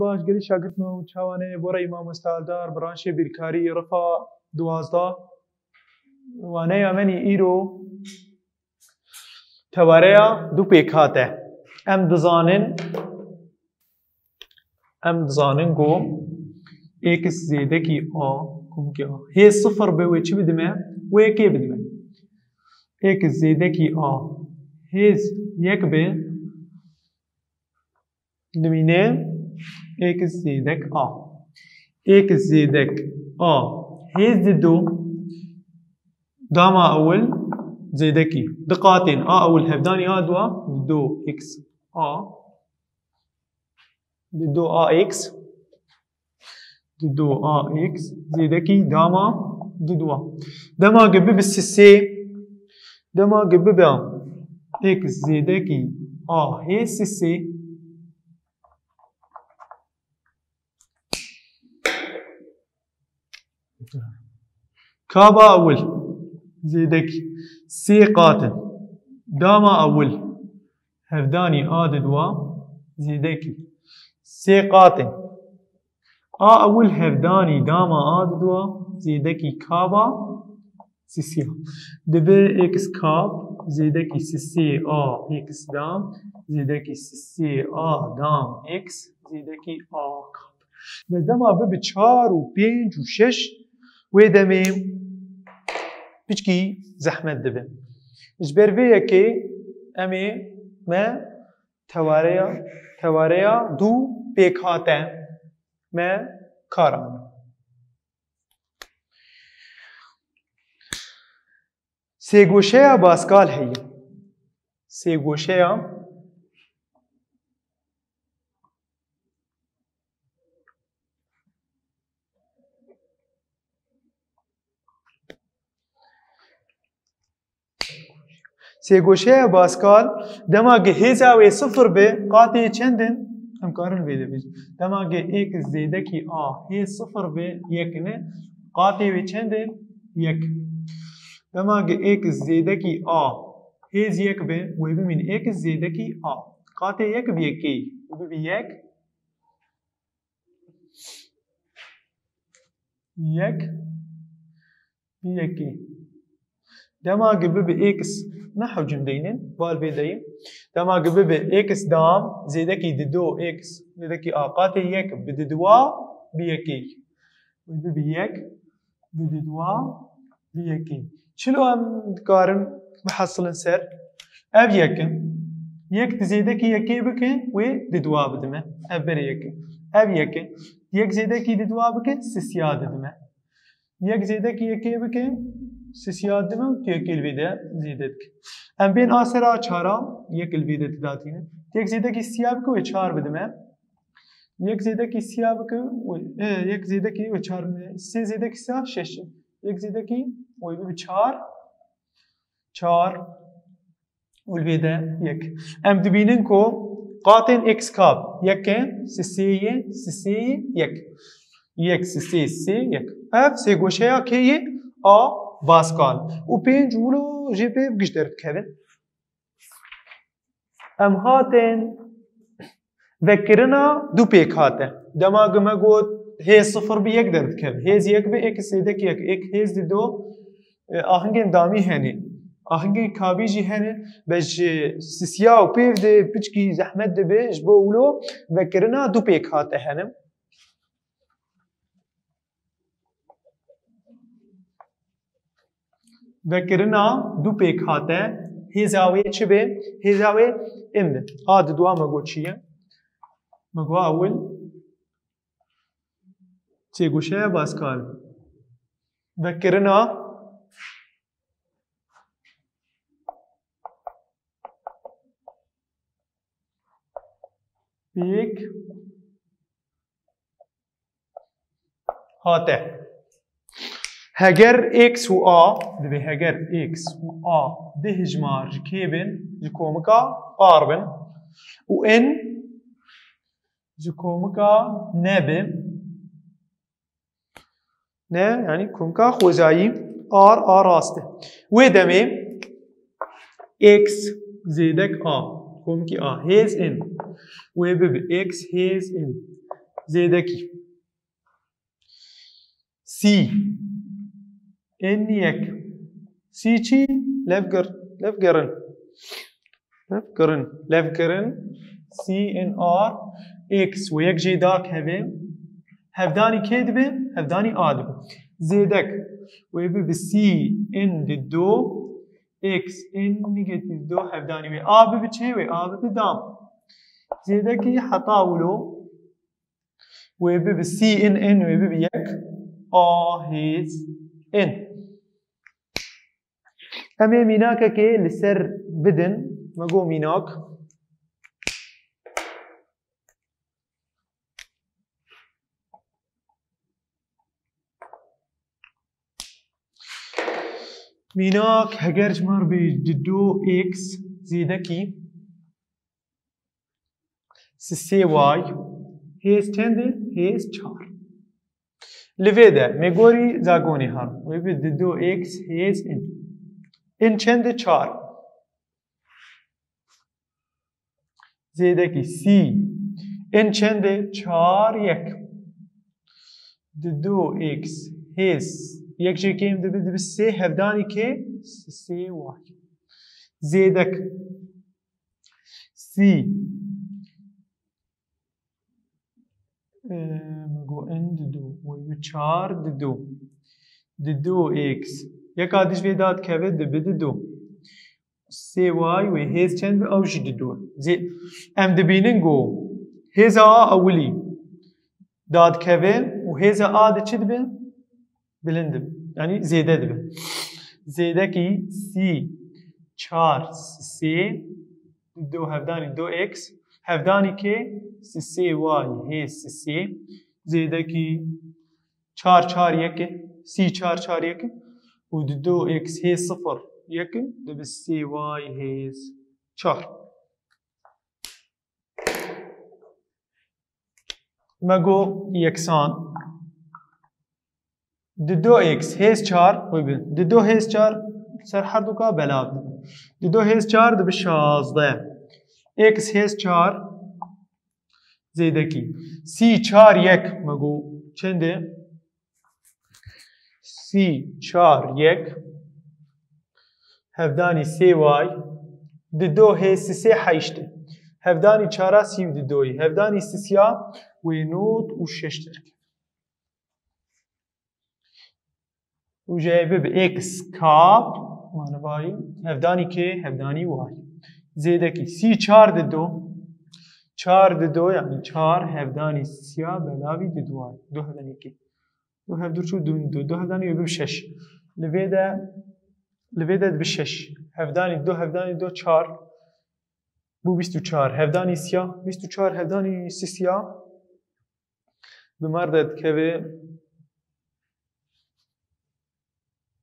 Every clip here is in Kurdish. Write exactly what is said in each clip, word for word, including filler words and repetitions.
Baş, gelî şagirtno çawane, boreyî mamoste Aldar, branşê bîrkarî, rifa duwazdeh. Waneya me nî îro tewareya du pêkhat e. Em dizanin, em dizanin ku x zêdekî a, komkî a, hê sifir be, wê çi bidime? Wê yekê bidime. X zêdekî a hêz yek be, dimîne x zêdek a. X zêdek a hêz dido, dama ewil zêdekî. Di qatên a ewil hevdanî a dua, dido x a, dido a x, dido a x zêdekî dama didua. Dema ge bibe sisê, dema ge bibe x zêdekî a hê sisê, kaba ewil zêdekî sê qat in. Dama ewil hevdanî a didua zêdekî sê qat in. A ewil hevdanî dama a didua zêdekî kaba sisê a. Dibe x kab zêdekî sisê a x dam zêdekî sisê a dam x zêdekî a kab. Bes dema bibe çar û pênc û şeş, wê demê piçkî zehmet dibe. Ji ber vê yekê em ê me tewareya, tewareya du pêkhate me kar anî. Sêgoşeya Baskal heye. Sêgoşeya Sêgoşeya Baskal, dema ge hêza wê sifir be, qatê çend in? Em karin vê de bêjin. Dema ge x zêdekî a hê sifir be, yek in e, qatê wê çend in? Yek. Dema ge x zêdekî a hêz yek be, wê bimîne x zêdekî a. Qatê yek bi yekê, wê bibe yek. Yek bi yekê. Dema ge bibe x, ne hewcim deynin, bal vê deyî. Dema ge bibe x dam zêdekî dido x zêdekî a qatê yek bi didua bi yekê. Wê bibe yek bi didua bi yekê. Çilo em dikarin bihesilin ser? Ev yek in. Yek di zêdekî yekê bike, wê didua bidime. Ev berê yek in. Ev yek in. Yek zêdekî didua bike, sisiya didime. Yek zêdekî yekê bike, sisiya didime û tu yekê li vê de zêde dike. Em bên a ser a çara, yek li vê de didatîne. Yek zêdekî sisiya bike, wê çar bidime. Yek zêdekî sisiya bike, wê, e, yek zêdekî wê çar bidime. Sê zêdekî sisiya şeş in. Yek zêdekî wê bibe çar. Çar. Û li vê de yek. Em dibînin ku qatên x kab yek e, sisê ye, sisê ye, yek. Yek, sisê, sê, yek. Ev sêgoşeya kê ye? A Baskal. Û pênc wilo jê pê giş derdikevin. Em hatin vekirina du pêkhate. Dema ku me got hê sifir bi yek derdikeve. Hêz yek bi x zêdek yek. Ek hêz dido, e, ahingên damî hene. Ahingên kabî jî hene. Be ji sisiya û pêv de piçkî zehmet dibe. Ji bo wilo vekirina du pêkhate hene. Vekirina du pêkhate, hêza wê çi be? Hêza wê in be. A didua me got çi ye? Me got ewil sêgoşeya Baskal. Vekirina pêk hate. Heger x û a, divê heger x û a di hijmar ji kê bin, ji komika ar bin û n ji komika ne bin, ne, yanî komika xwezayî ar, a rast e. Wê demê x zêdek a, komikî a, hêz in. Wê bibe x hêz in. Zêdekî. C in yek. C çi? Levgir. Levgerin. Levgerin. Levgerin. C in R. X. Wê yek jê dakeve. Hevdanî kê dibe? Hevdanî A dibe. Zêdek. Wê bibe C in di do. X in negatif do hevdanî wê A bibe çi? Wê A bibe dam. Zêdekî heta wilo. Wê bibe C in in wê bibe yek. A hêz in. Em ê mînakekê li ser bidin. Me got mînak. Mînak, heger ji me re bê di do x zêdekî sisê y, hêz çend e? Hêz çar. Li vê de me gorî zagonê herin. Wê bi di do x hêz in. In çend e? Çar. Zêdekî sî. In çend e? Çar yek. Di do x hêz. Yek jê kêm dibe, dibe sê, hevdanî kê? Sê y. Zêdek. Sî. Ee, me got in di do. Wê bi çar di do. Di do x. Yeka dij vê dadikeve dibe di do. Sê y wê hêz çend bi? Ew jî di do. Zê, em dibînin ku hêza a ewilî dadikeve û hêza a di çi dibe? Bilind dibe. Yanî zêde dibe. Zêdekî sî çar sê di do hevdanî do x hevdanî kê sisê y hê sisê zêdekî çar çar yek e, sî çar çar yek e û di do x hê sifir yek e, dibe sê y hê çar. Me got yeksan. Di do x hêz çar, wê bi. Di do hêz çar ser herduka belav dibe. Di do hêz çar dibe şazdeh. X hêz çar zêdekî. Sî çar yek me got çend e? Sî çar yek. Hevdanî sê y. Di do hê sisê heşt e. Hevdanî çara sî û di doyî. Hevdanî sisya wê nod û şeş derkeve. Û jê bibe x kap, manevayî, hevdanî kê? Hevdanî y. Zêdekî sî çar di do. Çar di do, yanî çar hevdanî sisya belavî di do y. Du hevdanî kê? Du hevdur çû, du, du, du hevdanî wê bibe şeş. Li vê de, li vê de dibe şeş. Hevdanî du, hevdanî du çar. Bû bîst û çar. Hevdanî sisya, bîst û çar hevdanî sisya. Bi me re dikeve.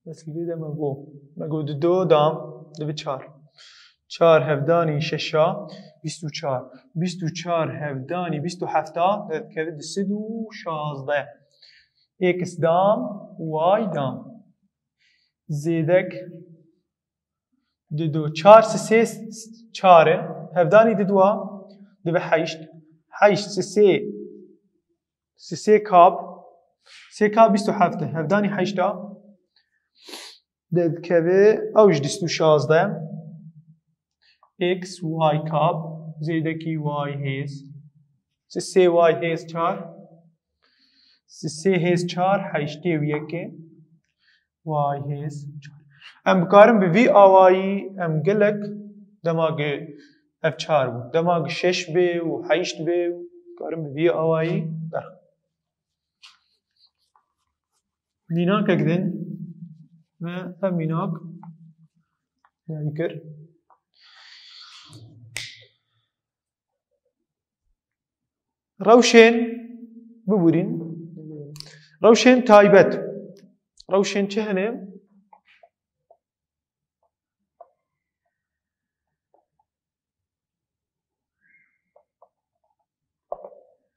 Destgirî de me got. Me got di do dam, dibe çar. Çar hevdanî şeşa, bîst û çar. Bîst û çar hevdanî bîst û hefta, dikeve di sed û şazdeh. X dam, y dam. Zêdek di do. Çar sisê çar e. Hevdanî di dua, dibe heşt. Heşt sisê, sisê kap. Sê kap bîst û heft e. Hevdanî heşta. Dikeve, ew jî di sed û şazdeh. X, y kap, zêdekî y hêz. Sisê y hêz çar. Sisê hêz çar, heştê û yek e. Y hêz çar. Em bikarin bi vî awayî, em gelek dema ku ev çar bû. Dema ku şeş bê û heşt bê, bikarin bi vî awayî derxin. Mînakek din me ev mînak diyar kir. Rewşên, bibûrîn. Rewşên taybet. Rewşên çi hene?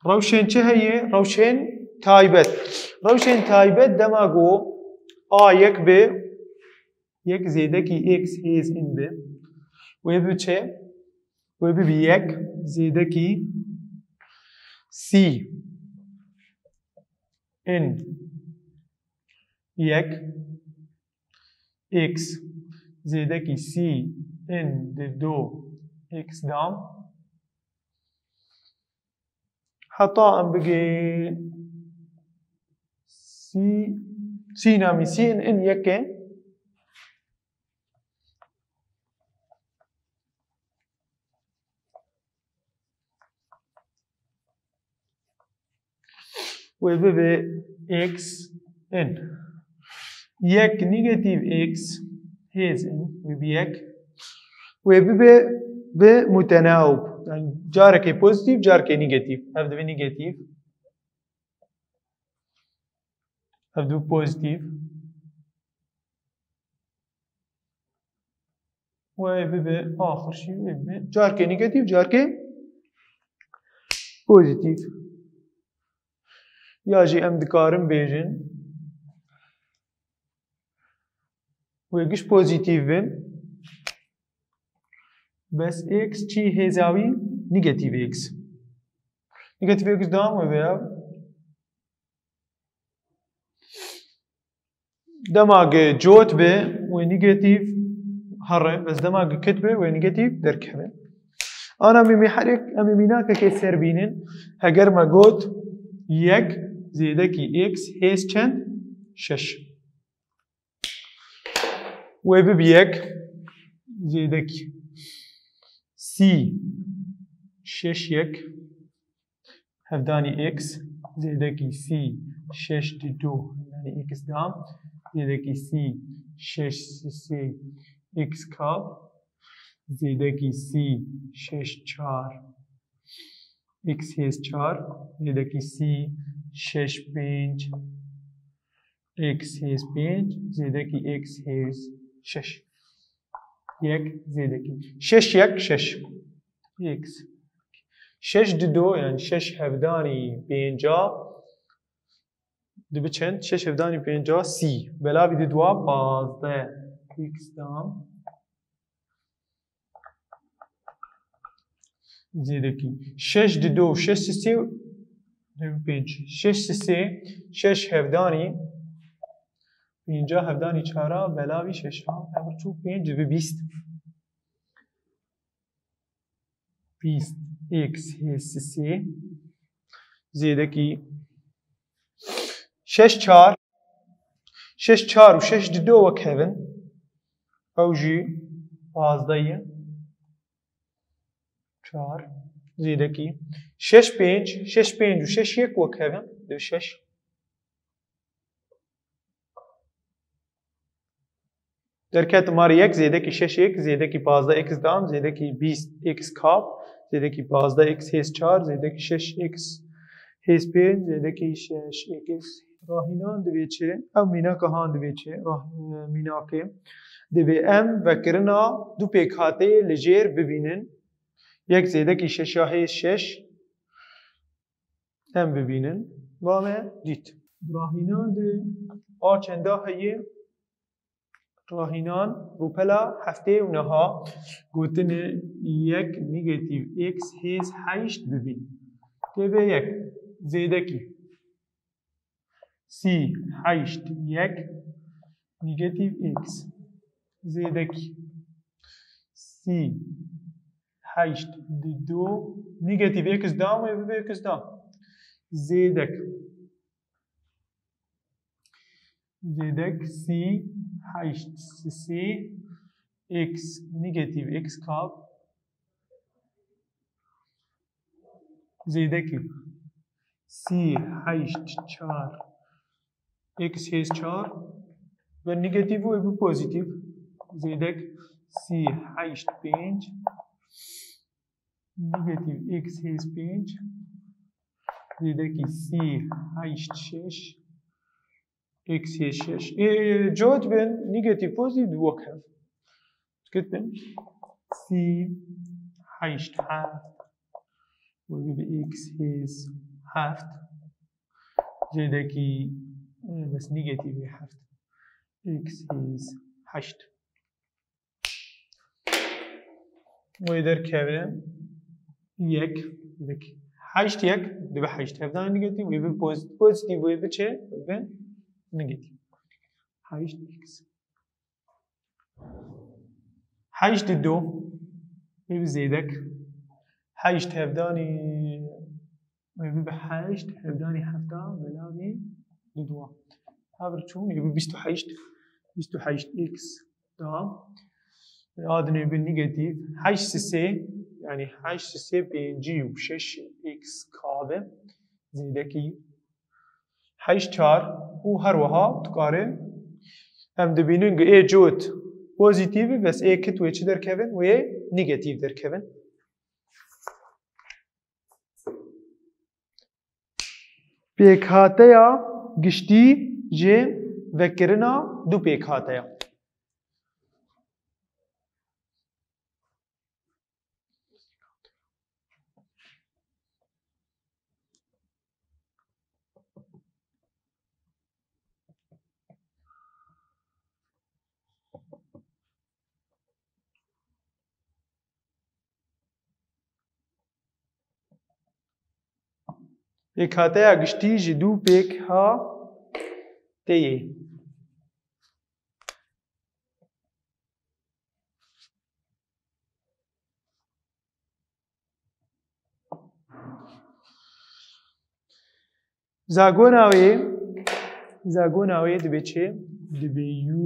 Rewşên çi heye? Rewşên taybet. Rewşên taybet dema ku a yek be, yek zêdekî x hêz in be, wê bibe çi? Wê bibe yek zêdekî sî. in yek x zêdekî c in di du x dam. Heta em bigê c, c namî c in in yek e. Wê bibe x in. Yek negatîf x hêz in, wê bi yek. Wê bibe bi mutenawib. Yani carekê pozîtîf, carekê negatîf. Ev dibe negatîf. Ev dibe pozîtîf. Wê bibe axir jî wê bibe. Carkê negatîf, carkê pozîtîf. Ya jî em dikarin bêjin. Wê giş pozîtîf bin. Bes x çi hêza wî negatîf x. Negatîf x dam wê veya. Dema ge cot be, wê negatîf here, bes dema ge kit be, wê negatîf derkeve. Ana mîmî herek, em ê mînakekê ser bînin. Heger me got yek zêdekî x hêz çend? Şeş. Wê bibe yek zêdekî c şeş yek hevdanî x zêdekî c şeş di du hevdanî x dam zêdekî c şeş sê x kap zêdekî c şeş çar x hêz çar zêdekî c şeş pênc x hêz pênc zêdekî x hêz şeş. Yek zêdekî. Şeş yek şeş. X. Şeş di du, yani şeş hevdanî pênca. Dibe çend? Şeş hevdanî pênca, sî. Belavî di dua pazdeh. X dam. Zêdekî. Şeş di du, şeş sisê, pênc. Şeş sisê, şeş hevdanî, pênca hevdanî çara, belavî şeşa, ev çû pênc dibe bîst. Bîst x hê sisê. Zêdekî. Şeş çar. Şeş çar û şeş di du wek hev in. Ew jî pazdeh ye. Çar. Zêdekî. Şeş pênc, şeş pênc û şeş yek wek hev in. Dibe şeş. Derket mar yek zêdekî şeş x, zêdekî pazdeh x dam, zêdekî bîst x kap, zêdekî pazdeh x hêz çar, zêdekî şeş x hêz pênc, zêdekî şeş x. Rahînan divê çi? Ev mînaka han divê çi? Rah-, mînakê divê em vekirina du pêkhateyê li jêr bibînin. Yek zêdekî şeşa hêz şeş, em bibînin. Va me dît. Rahînan di a çenda heye? Rahînan rûpela heftê û neha gotine yek negatîf x hêz heşt bibîn. Tê vê yek zêdekî. Sî heşt yek negatîf x zêdekî sî heşt di du negatîf x dam wê bibe x dam. Zêdek. Zêdek sî heşt sisê x negatîf x kap zêdekî sî heşt çar x hêz çar ve negatîf û bi pozîtîf. Zêdek sî heşt pênc negatîf x hêz pênc zêdekî sî heşt şeş x hêz şeş. Ê, cot bin negatîf pozîtîf wek hev. Dikit bin sî heşt heft. Wê bi x hêz heft. Zêdekî, e, bes negatîf heft. X hêz heşt. Wê derkeve yek, yek. Heşt yek dibe heşt. Hevdanî negatîf, wê bi pozî-, pozîtîf, wê bi çi? Wê bi negatîf. Heşt x. Heşt didu, wê bi zêdek. Heşt hevdanî, wê bi heşt hevdanî hefta belavî didu. Hev çûn, wê bi bîst û heşt, bîst û heşt x da. Adinê bi negatîf. Heşt sisê, yanî heşt sisê pêncî û şeş x kabe zêdekî heşt çar û her wiha dikarin em dibînin ku ê cot pozîtîf e, bes ê kit wê çi derkevin? Wê negatîf derkevin. Pêkhateya giştî ji vekirina du pêkhate ye. Pêkhateya giştî ji du pêkhateyê ye. Zagona wê, zagona wê dibe çi? Dibe u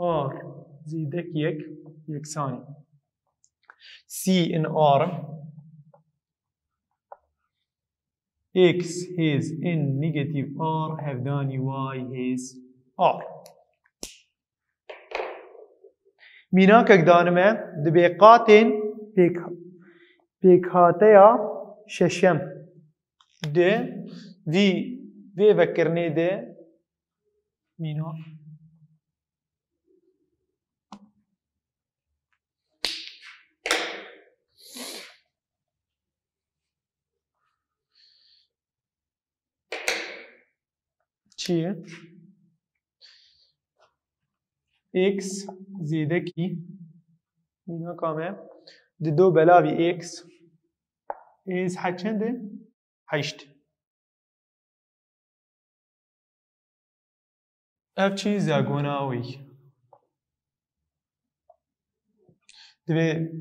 r zêdek yek yeksanî c in r x hêz in negatîf r hevdanî y hêz r. Mînakek danime, dibe qatên pêk-, pêkhateya şeşem di vî, vê vekirinê de mînak. Çi ye? X zêdekî mînaka me didu belavî x êz heçend e? Heşt. Ev çi zagona wî? Divê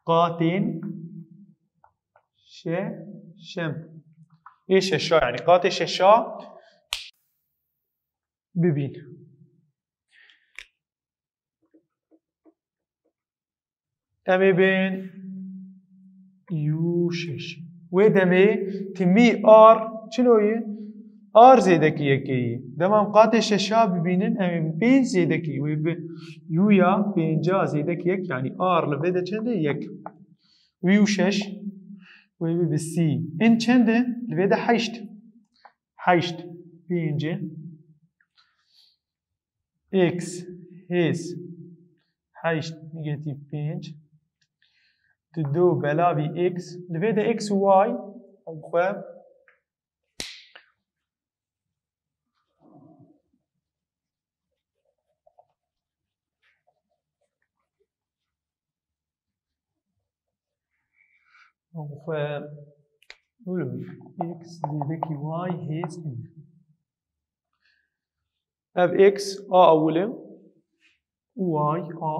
qatên şeşem. Ê şeşa, yani qatê şeşa bibîn. Em ê bên u şeş. Wê demê timî r çilo ye? R zêdekî yekê ye. Dema em qatê şeşa bibînin, em ê pênc zêdekî. Wê bi u ya pênca zêdekî yek, yani r li vê de çend e? Yek. Wî û şeş. Wê bi bi sî. In çend e? Li vê de heşt. Heşt. Pênc e. X hêz heşt negatîf pênc didu belavî x, li vê de x û y xwe xwe x zêdekî y hêz in. Ev x a ewil e û y a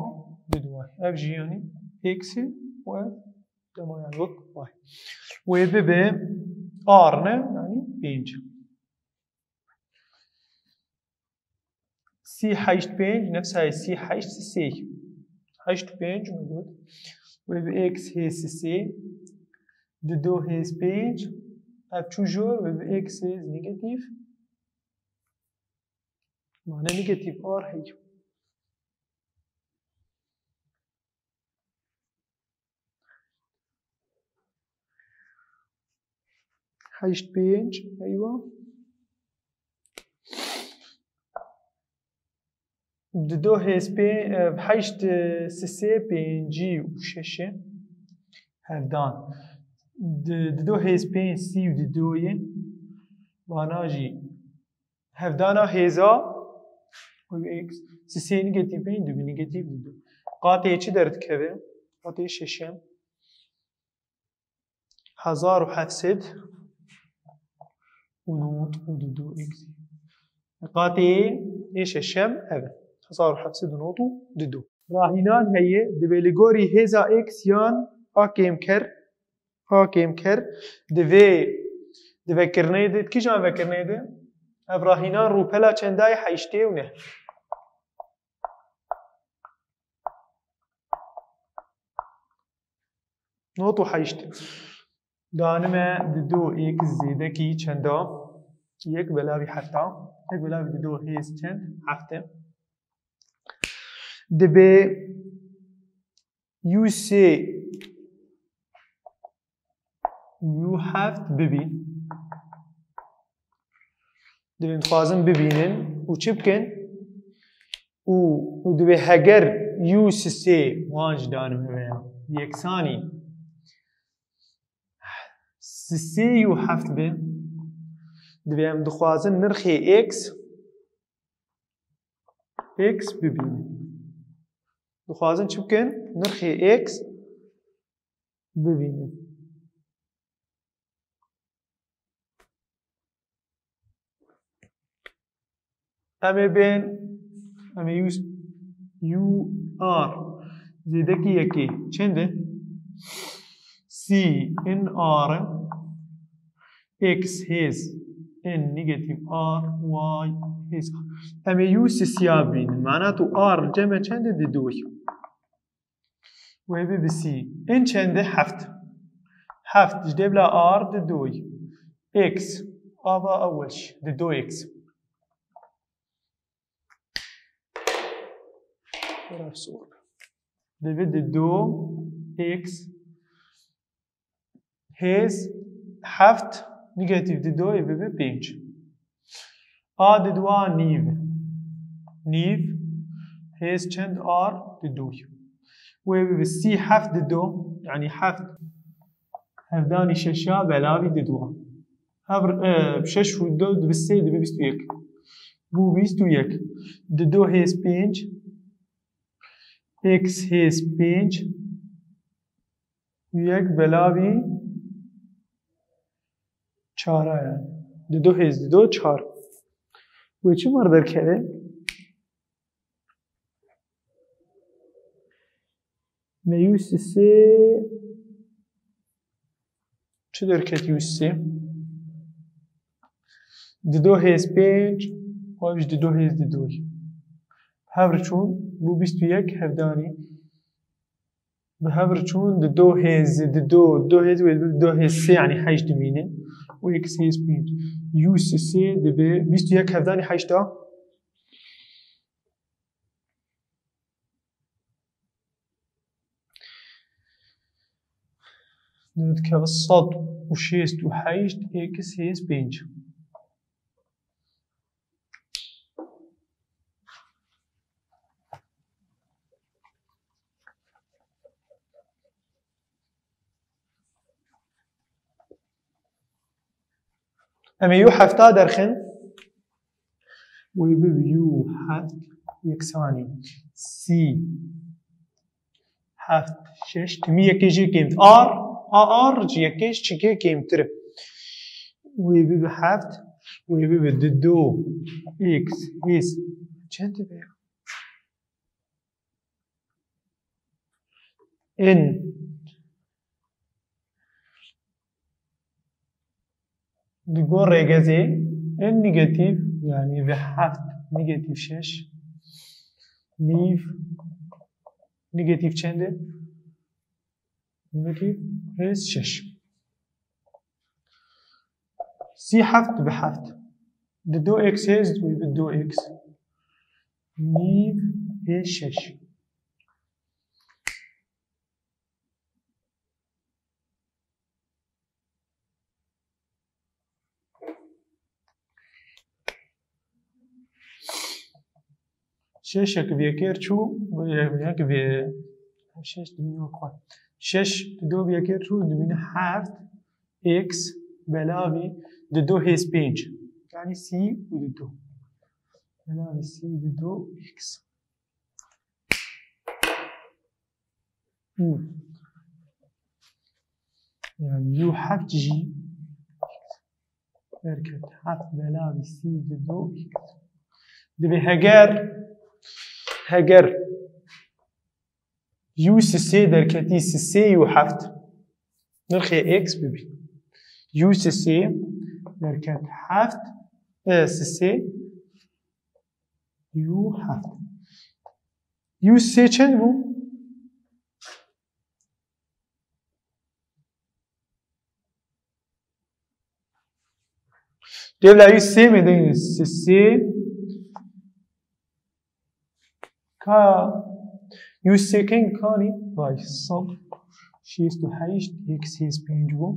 didwa. Ev jî yanî x e û ev dema yani wek y. Wê bibe r ne, yani pênc. Sî heşt pênc, nefsa sî heşt sê. Heşt pênc mi got. Wê bi x hê sê. Didu hêz pênc. Ev çû jor, wê bi x hêz negatîf. Mane negatîf r heye. Heşt pênc, eywa. Didu hêz pê-, e, heşt, e, sisê pêncî û şeş e. Hevdan. Di-, didu hêz pênc sî û didu ye. Vana jî hevdana hêza x, sisê negatîf pênc, du negatîf didu. Qatê çi derdikeve? Qatê şeşem. Hezar û heft sed û nod û didu x. Qatê ê şeşem ev e. Hezar û heft sed û nod û didu. Rahînan heye, divê li gorî hêza x yan a kêmker, a kêmker, divê, di vekirinê de, di kîjan vekirinê de? Ev rahînan rûpela çendayê heştê û neh. Nod û heşt. Danime didu x zêdekî çenda? Yek belavî hefta. Yek belavî didu hêz çend? Heft e. Dibê u sê u heft bibîn. Divê dixwazin bibînin û çi bikin? Û, û divê heger u sê, wan jî danim heve ya, yeksanî sê u heft be, divê em dixwazin nirxê x, x bibînin. Dixwazin çi bikin? Nirxê x bibînin. Em ê bên, em ê u, u r zêdekî yekê çend e? Sî in r x hêz n negatîf r y hêz. Em ê u sisiya bînin. Mana tu r cem e çend e? Didu. Wê bibe sî. N çend e? Heft. Heft ji dê bila r didu. X. Ava ewil jî didu x. Were sor. Divê didu x hêz heft negatîf didu ê bibe pênc. A diduwa nîv. Nîv hêz çend? R didu. Wê bibe sî heft didu, yanî heft hevdanî şeşa belavî diduwa. Hev, e, şeş û du dibe sê dibe bîst û yek. Bû bîst û yek. Didu hêz pênc. X hêz pênc. Yek belavî çara yani. Didu hêz didu çar. Wê çi mar derkeve? Me u sê çi derket u sê? Didu hêz pênc, ev jî didu hêz didu. Hev re çûn, bû bîst û yek hevdanî. Bi hev re çûn, didu hêz, didu, didu hêz wê didu hêz sê, yanî heşt dimîne. Û x hêz pênc. U sê dibe bîst û yek hevdanî heşt a. Dikeve sed û şêst û heşt x hêz pênc. Em ê u hefta derxin. Wê bibe u heft yeksanî sî heft şeş. Timî yekê jê kêmtir. R, a r ji yekê ji çikê kêmtir e. Wê bibe heft, wê bibe didu x hêz. Çend dibe ya? N. Di gor rêgezê n negatîf, yanî bi heft negatîf şeş, nîv negatîf çend e? Negatîf hêz şeş. Sî heft bi heft. Didu x hêz wê bi du x. Nîv hêz şeş. Şeşek vêkêr çû, yek vê, şeş dimîne xwe. Şeş didu vêkêr çû, dimîne heft x belavî didu hêz pênc. Yanî sî û didu. Belavî sî û didu x. Hmm. Yani u heft jî derket heft belavî sî û du x. Divê heger, heger u sisê derketî sisê u heft, nirxê x bibî. U sisê derket heft, e, sisê u heft. U sisê çend bû? Devla u sê mi deyî sisê. Ka u sê keng kanî? Vay, sed şêst û heşt x hêz pênc bû.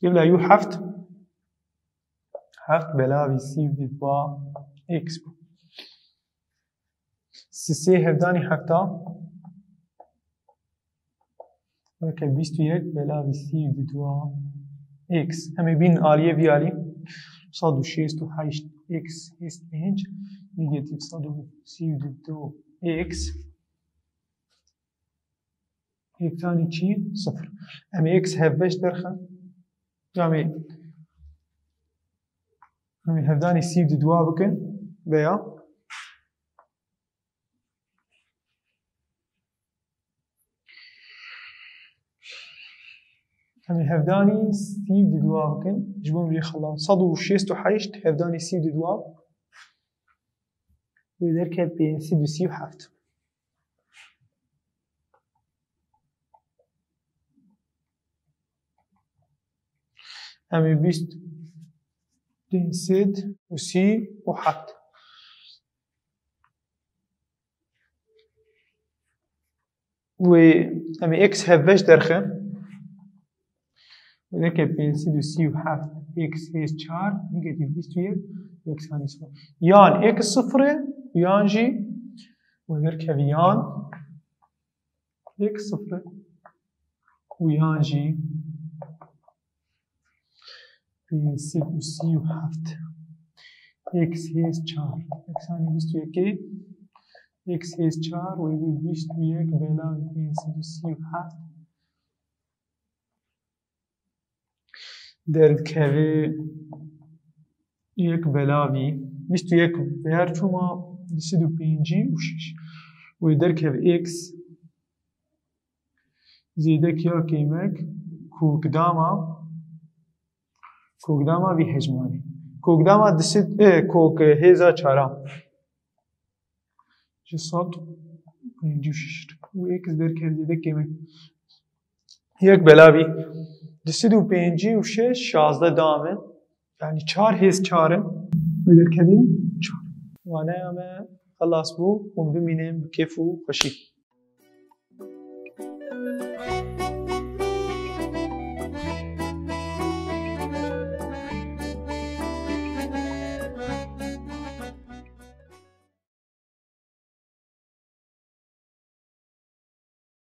Devla u heft. Heft belavî sî û du x bû. Sisê hevdanî hefta. Weke bîst û yek belavî sî û du x. Em ê bîn aliyê vî alî. Sed û şêst û heşt x hêz pênc, negatîf sed û sî û du x. Hevdanî çi? Sifir. Em ê x hevbeş derxin. Em ê, em ê hevdanî sî û du bikin. Veya em ê hevdanî sî û du bikin. Ji bo min vê xelan. Sed û şêst û heşt hevdanî sî û du. Wê derket pênc sed û sî û heft. Em ê bîst pênc sed û sî û heft. Wê em ê x hevbeş derxin. Wê derket pênc sed û sî û heft x hêz çar, negatîf bîst û yek, x anî sifir. Yan x sifir e, yan jî wê derkevî yan x sifir e û yan jî pênc sed û sî û heft x hêz çar. X anî bîst û yek, x hêz çar wê bî bîst û yek belavî pênc sed û sî û heft. Derdikeve yek belavî bîst û yek ber çûma du sed û pêncî û şeş. Wê derkeve x zêdek ya kêmek kokdama, kokdama vî hejmanê. Kokdama du sed, e, kok hêza çara. Ji sed û pêncî û şeş. Û x derkeve zêdek kêmek. Yek belavî du sed û pêncî û şeş, şazdeh dame. Yani çar hêz çar in. Wê derkevin çar. Waneya me xelas bû. Hûn bimînin bi kêf û xweşî.